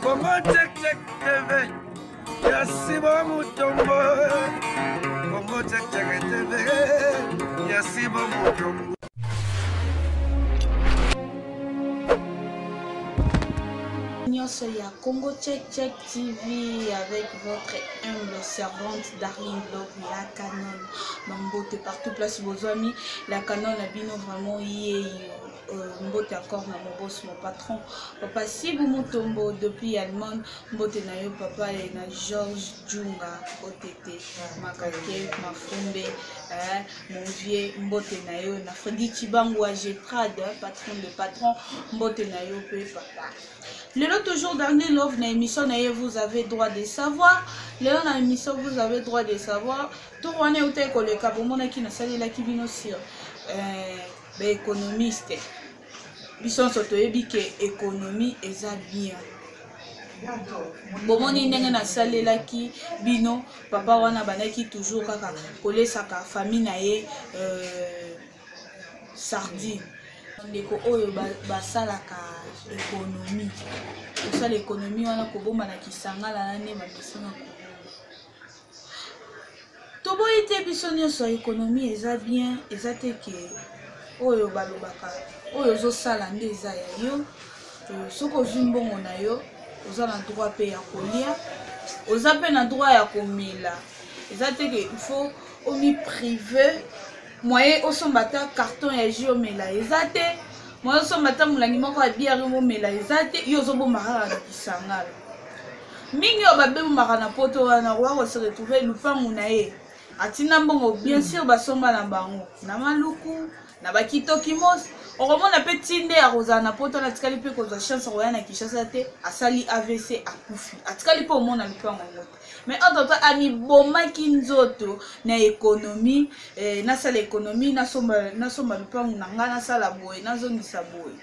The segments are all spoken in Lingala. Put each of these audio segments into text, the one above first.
Congo Check Check TV ya Sibo Mutombo Congo Check Check TV ya Sibo Mutombo nyonso ya Congo Check Check TV avec votre humble servante Darling Love la canon bambote partout place bozwami la canon na bino vraiment yeyo euh, mbote encore na mon boss mon patron papa Sibu Mutombo depuis Allemagne mbote na yo papa et na Georges Djunga OTT Makake Mafumbe hein, mon vieux mbote na yo na Freddy Chibangu Agetrade patron de patron mbote na yo pe papa lelo toujours Darling Love na émission na ye vous avez droit de savoir lelo na émission vous avez droit de savoir tour wana eutaki koleka bomonaki nasalelaki bino sur euh, baéconomiste biso nyonso toyebi ke économie eza bien bomoni ndenge nasalelaki bino papa wana abandaki toujours kaka kolesaka famille na ye euh, sardine ndeko oyo basalaka ekonomi kosala ekonomi wana kobomba na kisangala na nde bamesana kobomba toboyi te biso nyonso ekonomi eza bien eza te ke oyo balobaka oyo ozosala nde eza ya yo euh, soki ozwi mbongo na yo oza na droit mpe ya kolia oza mpe na droit ya komela eza te ke il faut omiprive moyen osomba ata carton ya jus omela eza te moyen osomba ata molangi moko ya biere omela eza te yo ozobomba kaka na kisangala mingi oyo babemaka na poto wana okoka kose retrouve lupangu na ye atinda mbongo bien sûr basomba na bango na maluku na bakitokimos okomona mpe ti nde akozala na poto wana atikali mpe kozwa chance akoya na kinshasa te asali avc akufi atikali mpe omona lupango yango te mais entre temps amibomaki nzoto na économie eh, nasala économie nasomba, nasomba lupangu na ngai nasala boye nazongisa boye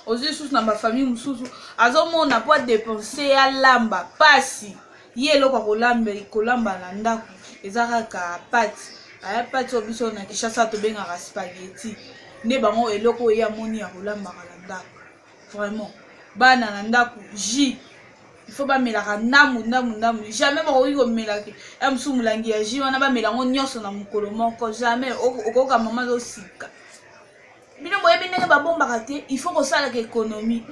ozwi lisusu na bafamille mosusu azomona mpo adepense alamba mpasi ye eloko ya kolamba na ndako eza kaka pati aya pati oyo biso na kinshasa tobengaka spaghetti nde bango eloko oyo ye amoni ya kolambaka na ndako vraiment bana na ndako jus il faut bamelaka ndambu ndambu ndambu jamais bakoki komela ya mosusu molangi ya jus wana bamela yango nyonso na mokolo moko jamais okoyoka mama azosika bino boyebi ndenge babombaka te il faut kosalaka économie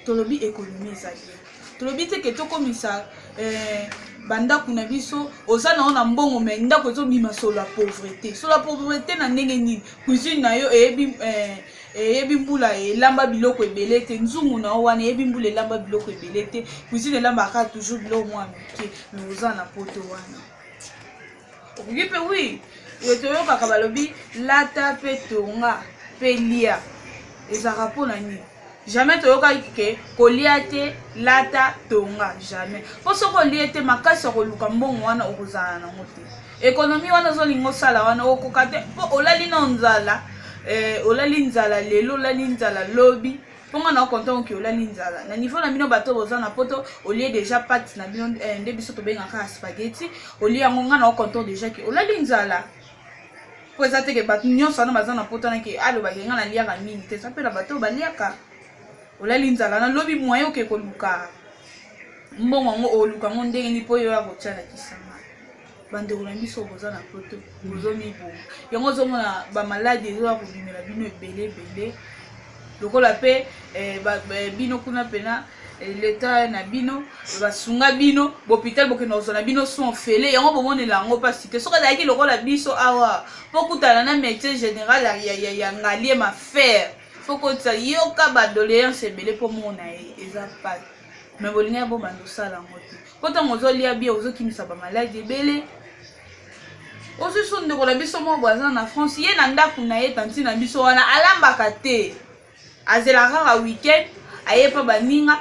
tolobi économie eza bien tolobi te ke tokomisa eh, bandako na biso oza nango na mbongo me ndako ezobima solo ya pauvreté solo ya pauvreté na ndenge nini cuisine na yo eyebi eh, eyebi mbula elamba biloko ebele te nzungu na yo wana eyebi mbula elamba biloko ebele te cuisine elambaka toujours biloko mwa mike me oza na poto wana okoki mpe wi oyo toyokaka balobi lata mpe tonga mpe lia ezalaka mpo na nini jamais toyokaki ke kolia te lata tonga jamais mpo soki olie te makasi ya koluka mbongo wana okozala nango te ekonomi wana ozolinga osala wana okoka te mpo olali na nzala eh, olali nzala lelo olali nzala lobi mpo nga na okonta oke olali nzala na niveau na bino bato boza na poto olie déjà pate na bino eh, nde biso tobengaka spaghetti olie yango nga na okonta déjà ke olali nzala mpo eza te ke bato nyonso wana baza na poto wana ke alobaki nga naliaka mingi te eza mpe na bato oyo baliaka olali nzala na lobi moyen oke koluka mbongo yango oluka yango ndenge nini mpo yo ya kotya na kisanga bandeko na biso boza na poto bozomiboma yango ozomona bamaladi ezoya kobimela bino ebele ebele lokola mpe eh, eh, bino kuna mpena eh, leta na bino basunga bino bopital bokenda kozwa na bino son ofele yango bomonela yango mpasi te soki azalaki lokola biso awa mpo kutana na médecin général ya, ya, ya, ya ngaliema fer fo kotisa yoka badoléance ebele mpo mona ye eza mpasi me bolingaki bobanda osala yango te mpo ntango ozolia bie ozokimisa bamaladi ebele ozwi so ndeko na biso moko boye aza na france ye na ndako na ye tanti na biso wana alambaka te azelaka kaka weekend aye mpa baninga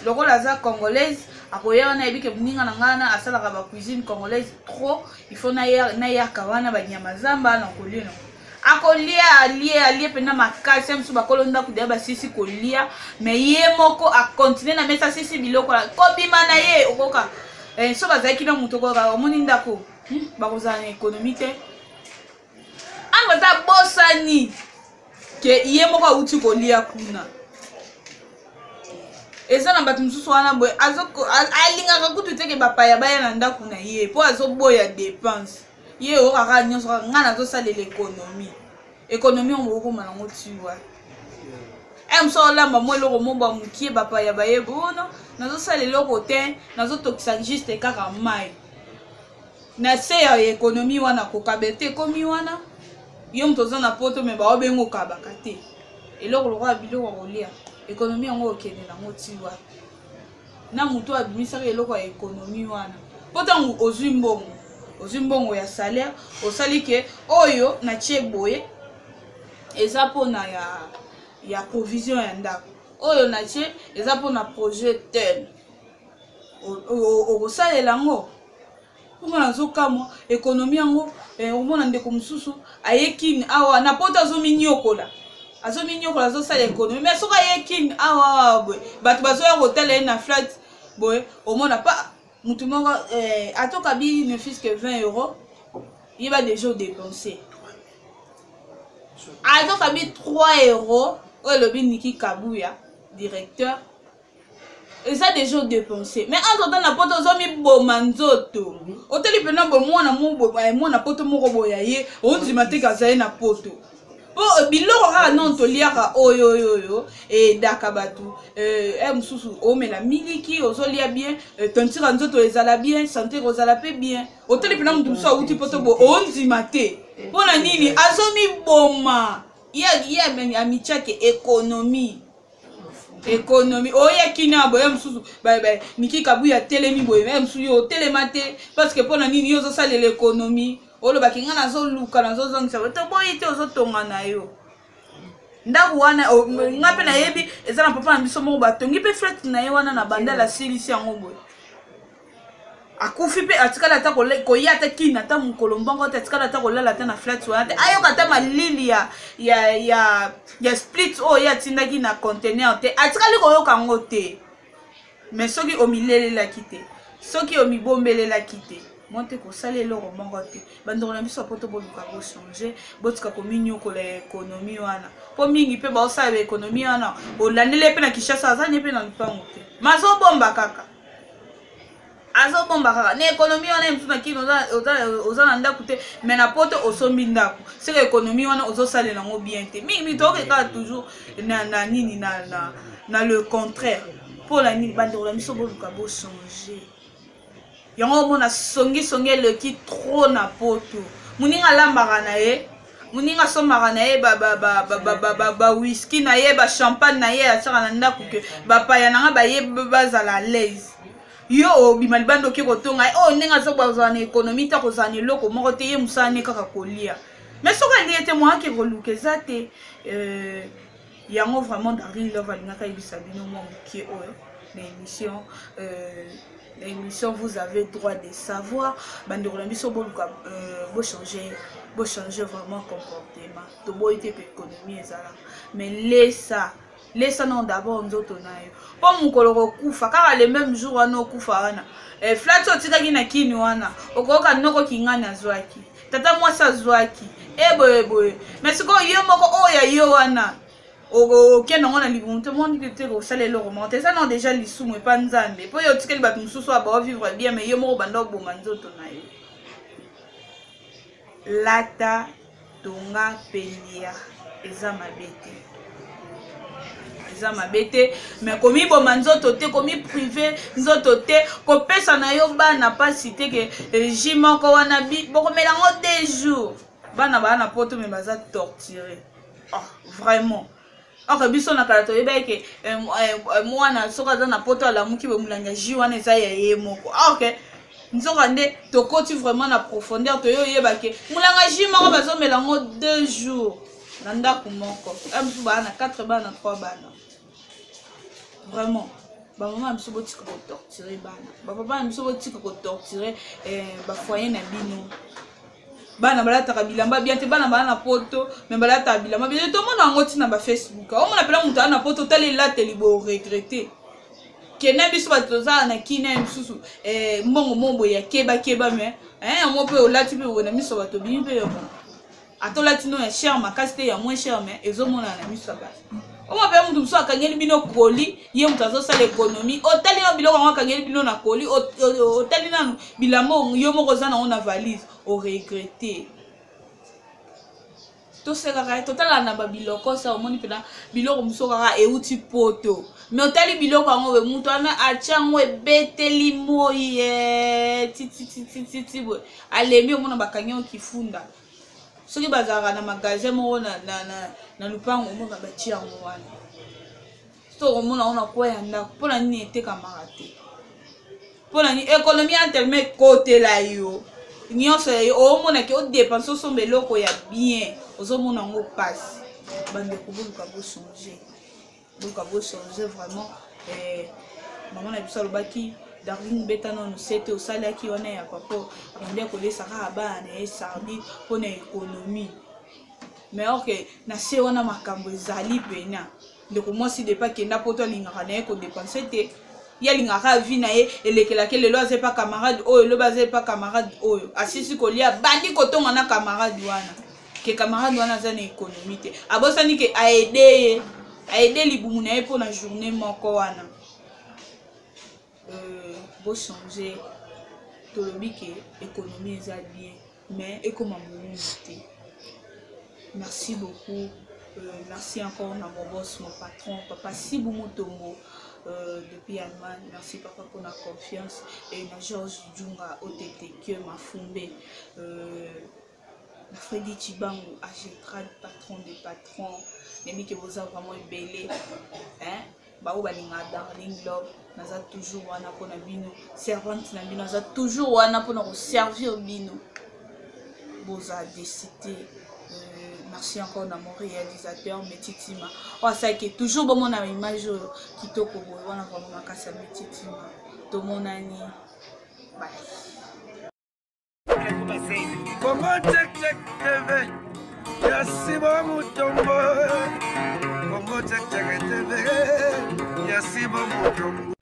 lokola aza congolaise akoya wana ayebi ke moninga na ngai wana asalaka bacuisine congolaise trop il faut nayaka wana banyama zamba na kolia nango akolia alie alie mpenza makasi ya mosusu bakolo ndako deya basisi kolia me ye moko akontinue na mesa asisi biloko kobima na ye okoka eh, so bazalaki na moto okoka omoni ndako hmm, bakozala na ekonomi te ango ata bosani ke ye moko awuti kolia kuna Eza na bato mosusu wana boye alingaka kutu te ke bapaya baya na ndako na ye mpo azoboya dépense. Ye oyokaka nyonso kaka ngai nazosalela économie. Économie yango okokoma nango ti wapi? E mosu olamba mwa eloko mo ba mokie, bapaya baye bono, nazosala eloko te, nazotokisa juste kaka mai na se ya économie wana. Kokaba te, ekomi wana yo moto oza na poto me baobenga okabaka te eloko lokola biloko ya kolia. Économie yango okende nango ti wapi? Na moto abimisaka eloko ya économie wana, mpo ntango ozwi mbongo, ozwi mbongo ya salaire, osali ke oyo natie boye eza mpona ya provision ya ndako, oyo natie eza mpona projet tel, okosalela yango. Mponga nazokamwa économie yango. Omona ndeko mosusu aye Kini awa na poto, azominyokola, azominyokola, azosala économie, mais soki aye Kini awa boye, bato bazoya kotala ye na flat boye, omona pa motu moko atokabi ne fût que 20 €, yeba déjà odépenser. Azokabi 3 € oyo elobi Niki Kabuya directeur, eza déjà odépenser. Mais entre temps na poto ozomiboma nzoto. Otali mpena boye mwana mwana poto moko boye ye ondima te kaza ye na poto, mpo biloko kaka non toliaka oyo oyo oyo edaka bato. Mosusu omela miliki, ozolia bien, tontika nzoto ezala bien, santé kozala mpe bien. Otali mpena motu mosusu awuti poto boye, ondima te. Mpo na nini? Azomiboma ye amitiake économie, économie oyaki na boye. Mosusu Niki Kabuya atelemi boye, me mosusu yo otelema te, parce que mpo na nini? Yo ozosalela économie, olobaki ngai nazoluka, nazozongisa. Toboyi te, ozotonga na yo ndako wana. Ngai mpe nayebi eza na papa na biso moko, batongi mpe flat na ye wana na Bandala, asilisi yango boye, akufi mpe atikali ata koya ata Kini ata mokolo mbongo te, atikali ata kolala ata na flat wana te, ayoka ata malili ya split oyo ye atindaki na conteneur te, atikali koyoka yango te. Mais soki omilelelaki te, soki omibombelelaki te, mo te kosala eloko moko te. Bandeko na biso ya poto, boluka bochanger, botika kominyokola ya économie wana, mpo mingi mpe baosala baéconomie wana, olandeli mpe na Kinshasa, aza ne mpe na lupango te, mazobomba kaka, azobomba kaka na économie wana. Ye mosusu na Kini oza na ndako te, mais na poto osombi ndako. Seke économie wana ozosalela yango bien te. Mingimingi tokoki kaka toujours na nini na le contraire. Mpo na nini? Bandeko na biso, boluka bochanger yango. Omona songisongi eleki trop na poto. Moninga alambaka na ye, moninga asombaka na ye bawhisky na ye, bachampagne na ye, atiaka na ndako ke bapaya na nga baye bazala à l'aise. Yo obima libanda, oke kotonga ye oyo ndenge azozala na économie te, akozala na eloko moko te. Ye mosala ne kaka kolia, mais soki alie te, mwa ake koluka eza te. Yango vraiment Darling Love alingaka yebisa bino mwa mokie oyo na émission, na émission Vous avez droit de savoir. Bandeko na biso, boluka bochanger, bochanger vraiment comportement. Toboyi te ke économie ezalaka, mais lesa lesa non d'abord nzoto na yo, mpo mokolo kokufa kaka le même jour wana okufa wana, flat otikaki na Kini wana, okoyoka noko kingani azwaki, tata mwasi azwaki eboye boye. Mais sikoyo yo moko oyo ya yo wana okende yango na libumu te, moni te kosala eloko moko te. Eza nao déjà lisumu epa Nzambe, mpo yo otikeli bato mosusu oyo baovivre bien, mais yo moko banda oboma nzoto na yo. Lata, tonga mpe lia, eza mabe te, eza mabe te, mais komiboma nzoto te, komipriver nzoto te, kopesa na yo bana mpasi te ke jus moko wana bokomela yango 2 jours. Bana baa na poto me baza torturé. Oh, vraiment. Or biso na kala toyebaki ke mwana soki aza na poto, alamuki boye, molangi ya jus wana eza ya ye moko. Ok, nzoka nde tokoti vraiment na profondeur, toyo oyeba ke molanga jus moko bazomela yango 2 jours na ndako moko. Mosusu baa na 4 bana, 3 bana. Vraiment, bamama na biso, botika kotorturer bana. Bapapa na biso, botika kotorturer bafoyer na bino. Bana balataka bilamba bien te. Bana baa na poto me balataka bilamba bien te. Tomona yango ntina bafacebook, omona mpena moto aa na poto, otali elateli, boregretter. Kende biso bato tozala na Kina ya mosusu, mbongo moko boye ya kebakeba, me yango mpe olati mpe boye na miso bato, obimi mpe yo. Ata olati no ya cher makasi te, ya moins cher, mais ezomonana na miso ya bato. Oyo mpe moto mosusu akangeli bino koli, ye moto azosala ekonomi. Otali nano biloko yango akangeli bino na koli, otali nano bilamba yo moko oza nango na valise, oregrete. Tosekaka, totalaka na babiloko sa, omoni mpena biloko mosusu kaka euti poto, me otali biloko yango boye, moto wana atya yango ebeteli moi eh, tititititi boye, alembi, omona bakangi yango kifunda. Soki bazalaka na magasin moko na lupango, omona batia yango wana, so okomona yango na kwa ya ndako. Mpo na nini etekamaka te? Mpo na nini économie ya telema ekotela yo nyonso ya yo, omonaki odepense, osomba eloko ya bien, ozomona yango mpasi. Bandeko, boluka bochange, boluka bochange vraiment. Mama na biso alobaki: "Darling, beta nanu sete osalaki wana ya papa abandi kolesa kaka bana na ye sardine mpo na économie." Mais ok, na se wana makambo ezali pena. Ndeko mwasi depa akenda poto, alingaka na ye kodepense te, ye alingaka vie na ye elekelaki. Lelo aza epa camarade oyo, elobi aza epa camarade oyo, asisi kolia, bandi kotonga na camarade wana, ke camarade wana aza na économie te. Abosani ke aede ye, aede libumu na ye mpo na journée moko wana. Bochange. Tolobi ke économie eza bien, mais ekoma molungu te. Merci beaucoup. Merci encore na mon boss, mon patron, papa Sibu Mutombo, depuis Allemagne. Merci papa pour la confiance. Et na Georges Djunga OTT Mafumbe, na Freddy Chibangu Agetrad, patron des patrons. Nayebi ke boza vraiment ebele, hein? Bao balingaka Darling Love, naza toujours wana mpona bino, servante na bino aza toujours wana mpona koservir bino, boza décité. Merci encore na mon réalisateur Metitima oyo asalaki toujours bomona image oyo kitoko boye wana, vraiment makasi ya Metitima. Tomonani, bye. Congo Check Check TV, ya Sibo Mutombo. Congo Check Check TV, ya Sibo Mutombo.